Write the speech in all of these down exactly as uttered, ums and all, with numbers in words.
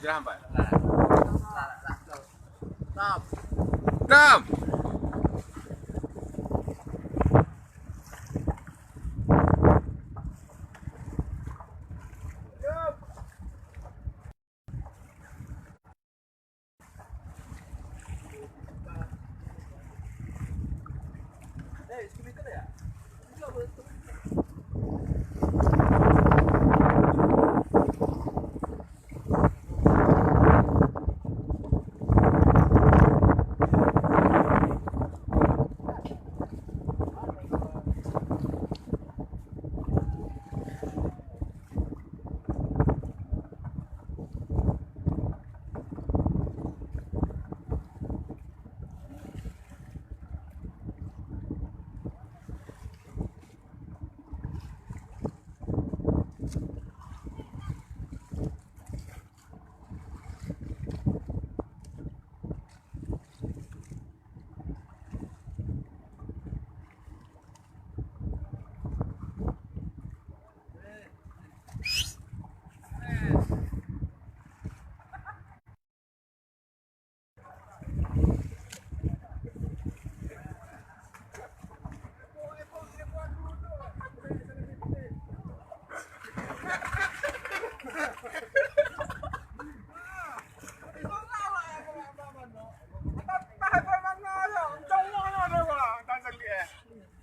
Dah, Pak. Stop. Stop.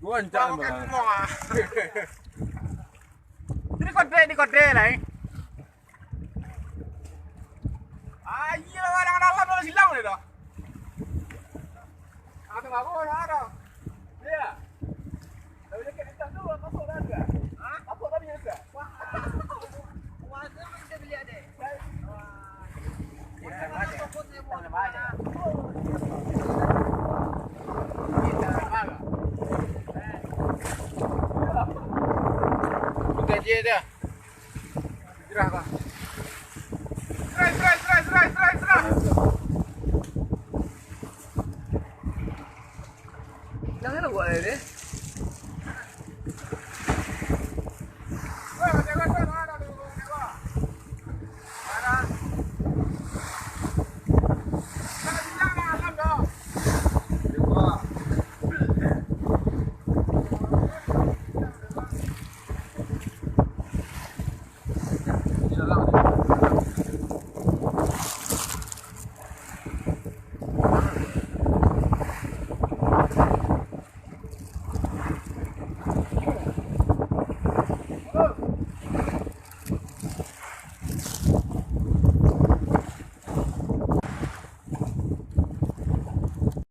Gua ancak. Bawa kaki semua. Ini kode, ini kode lah, eh. Ah, iya, orang dalam dah silang dia dah. Ada apa, ada? Iya. Tapi dekat atas tu, masuk dah juga. Hah? Masuk dah juga. Wah. Wah, tu kita beli ada. Bukan dia dah. Gerah kau.